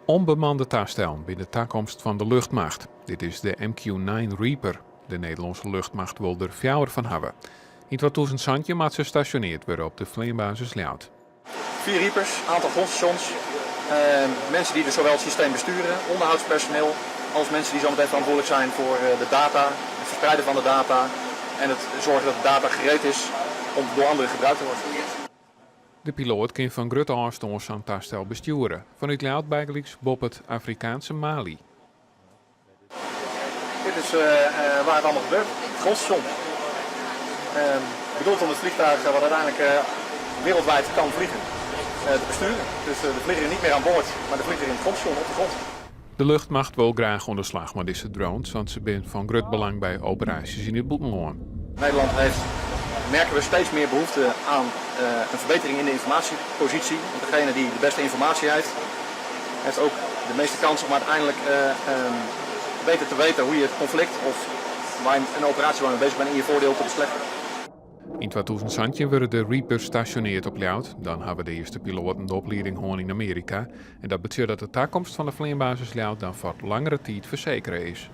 Unbemande tastellen binne de takomst fan de luchtmacht. Dit is de MQ-9 Reaper. De Nederlânske luchtmacht wol der fjouwer fan hawwe. Yn 2017 moat se stasjonearre wurde op de fleanbasis Ljouwert. Vier Reapers, aantal grondstations, mensen die dus zowel het systeem besturen, onderhoudspersoneel, als mensen die zometeen verantwoordelijk zijn voor de data, het verspreiden van de data en het zorgen dat de data gereed is om door anderen gebruikt te worden. De piloat kin fan grutte ôfstân sa'n tastel bestjoere. Fanút Ljouwert bygelyks boppe it Afrikaanske Mali. Dit is waar het allemaal gebeurt, het grondstation. Bedoeld om het vliegtuig wat uiteindelijk wereldwijd kan vliegen te besturen. Dus de vlieger niet meer aan boord, maar de vlieger in het grondstation op de grond. De luchtmacht wol graach oan de slach mei dizze drones, want se binne fan grut belang by operaasjes yn it bûtenlân. Nederland heeft, merken we, steeds meer behoefte aan een verbetering in de informatiepositie. Want degene die de beste informatie heeft, heeft ook de meeste kans om uiteindelijk beter te weten hoe je het conflict of waar je een operatie waar je mee bezig bent in je voordeel te beslechten. Yn 2017 wurde de Reapers stasjonearre op Ljouwert. Dan hawwe de earste piloaten de oplieding hân yn Amearika. En dat betsjut dat de takomst fan de fleanbasis Ljouwert dan foar langere tiid fersekere is.